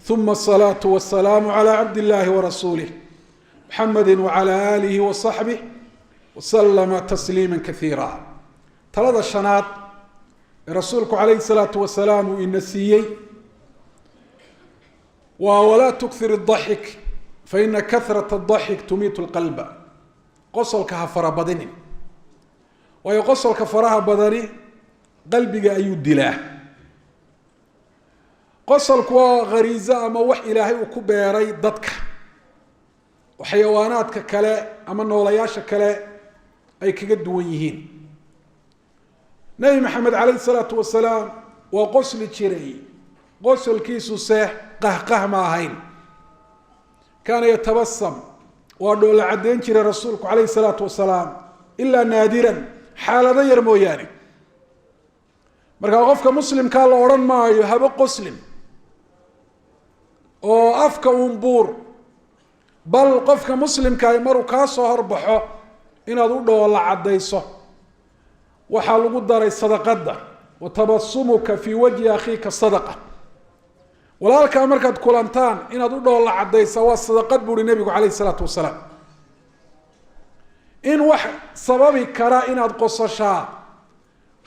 ثم الصلاة والسلام على عبد الله ورسوله محمد وعلى آله وصحبه وسلم تسليما كثيرا. Talada shanaad ee rasuulku calayhi salaatu wasalaam uu ina siiyey waa: walaa tukthir الضaxik faina kahrat الضaxik tumiitu اlqalba. Qosolka ha farabadinin, waayo qosolka faraha badani qalbiga ayuu dilaa. Qosolku waa khariizo ama wax Ilaahay uu ku beeray dadka oo xayawaanaadka kale ama noolayaasha kale ay kaga duwan yihiin. Nebi Maxamed calayhi salaatu wasalaam waa qosli jiray, qosolkiisu se qahqah ma ahayn. Kaana yatabasam, waa dhoola caddeyn jiray rasuulku calayhi salaatu wasalaam, ilaa naadiran, xaalado yar mooyaane. Markaa qofka muslimkaa la odhan maayo haba qoslin oo afka uun buur, bal qofka muslimkaah maruu kaa soo horbaxo inaad u dhoola caddayso waxaa lagu daray sadaqadda. Wa tabasumuka fii wajhi akhiika sadaqa. Walaalkaa markaad kulantaan inaad u dhoola caddaysaa waa sadaqad, buuhi nebigu calayhi isalaatu wasalaam. In wax sababi kara inaad qosashaa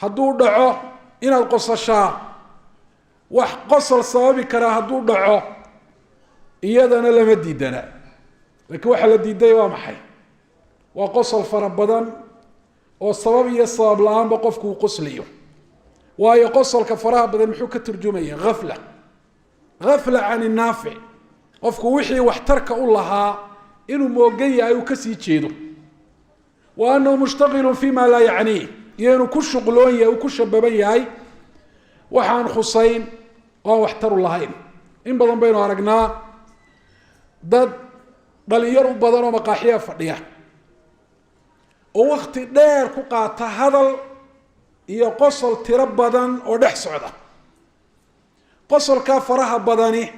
hadduu dhaco, inaad qosashaa wax qosol sababi karaa hadduu dhaco, iyadana lama diidana. Laakiin waxaa la diiday waa maxay? Waa qosol fara badan oo sabab iyo sabab la-aanba qofku uu qoslayo. Waayo, qosolka faraha badan muxuu ka turjumaya? Gafla, gafla can innaafic. Qofku wixii waxtarka u lahaa inuu moogan yahay, uu kasii jeedo. Wa anahu mushtaqilun fi ma laa yacniih, iyo inuu ku shuqloon yahay, uu ku shababan yahay waxaan khusayn oo aan waxtar u lahayn. In badan baynu aragnaa dad dhalinyar u badan oo maqaaxiya fadhiya oo wakti dheer ku qaata hadal iyo qosol tiro badan oo dhex socda. Qosolkaa faraha badani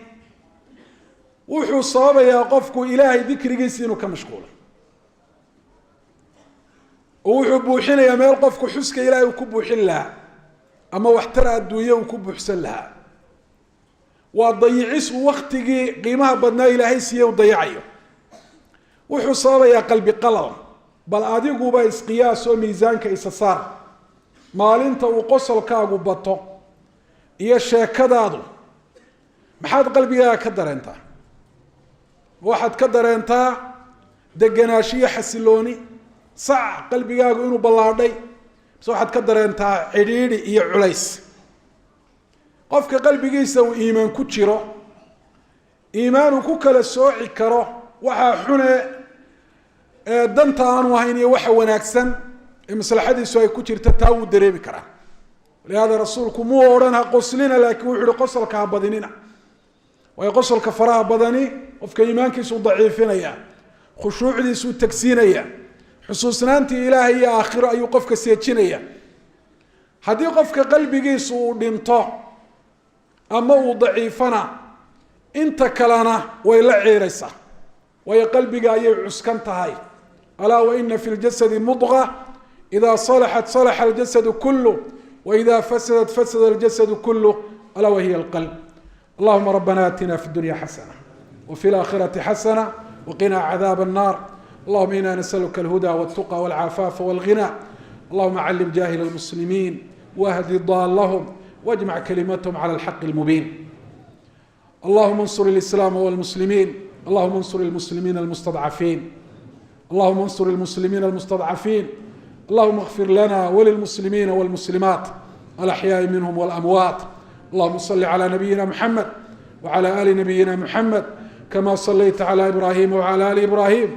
wuxuu sababayaa qofku Ilaahay dikrigiisi inuu ka mashquulo, oo wuxuu buuxinayaa meel qofku xuska Ilaahay uu ku buuxin lahaa ama waxtar adduunye uu ku buuxsan lahaa. Waa dayicis uu waktigii qiimaha badnaa Ilaahay siiye uu dayacayo. Wuxuu sababayaa qalbi qalal. Bal adiguba isqiyaas oo miisaanka isa saar: maalinta uu qosolkaagu bato iyo sheekadaadu, maxaad qalbigaaga ka dareentaa? Waxaad ka dareentaa degenaanshiyo xasilooni, sac qalbigaagu inuu ballaadhay, mise waxaad ka dareentaa cidhiidhi iyo culays? Qofka qalbigiisa uu iimaan ku jiro, iimaan uu ku kala sooci karo waxaa xune ee danta aanu ahayn iyo waxa wanaagsan ee maslaxadiisu ay ku jirto, taa wuu dareemi karaa. Walihaada rasuulku muu odhan ha qoslina, laakiin wuxu uhi qosolka ha badinina, waayo qosolka faraha badani qofka iimaankiisuu daciifinaya, khushuucdiisuu tagsiinaya, xusuusnaantii Ilaahay iyo aakhiro ayuu qofka seejinaya. Haddii qofka qalbigiisu uu dhinto ama uu daciifana, inta kalena way la ciiraysaa, waayo qalbiga ayay cuskan tahay. Alaa waina fi ljasadi mudqa, ida salaxat salaxa aljasadu kuluh, waida fasadat fasada aljasadu kuluh, alaa wahiya alqalb. Allahuma rabbana atina fi dunya xasana wfi اlaakhirati xasana waqina cadaab الnar. Allahuma ina nasaluka alhuda wاltuqى wاlcafaafa wاlghina. Allahuma calim jahil اlmuslimiin wahdi daalahum wاjmac kalimathm clى alxaq اlmubiin. Allahuma اnsur اlislaam wاlmuslimiin. Allahuma اnsur اlmuslimiina almustadcafiin. Allahuma اnsur اlmuslimiina almustadcafiin. Allahuma اغfir lana walilmuslimiina wاlmuslimaat alaxyaai minhm wاlamwaat. Allahuma صli عlى nabiyina Mxamed wعlى ali nabiyina Mxamed kama صlayta عlى Ibrahima wعlى ali Ibrahim,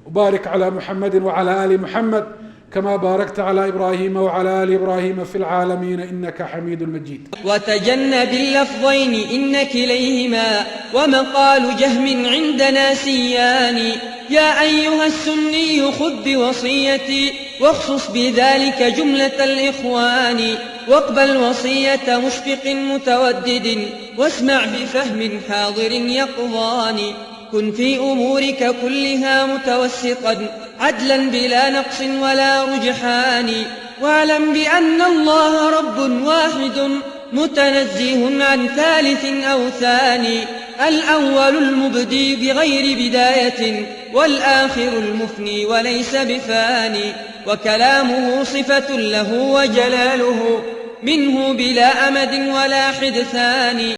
wbarik عlى Muxamedi wعlى ali Muxamed kama baarakta عlى Ibrahima wعlى ali Ibrahima fi اlcaalamiin inaka xamiid majid. وتجنب اللفظين إن كليهما ومقال جهم عندنا سيان. يا أيها السني خذ بوصيتي، واخصص بذلك جملة الإخوان، واقبل وصية مشفق متودد، واسمع بفهم حاضر يقظان. كن في أمورك كلها متوسطا، عدلا بلا نقص ولا رجحان، واعلم بأن الله رب واحد. متنزه عن ثالث أو ثاني. الأول المبدي بغير بداية، والآخر المفني وليس بفاني. وكلامه صفة له وجلاله منه بلا أمد ولا حدثان.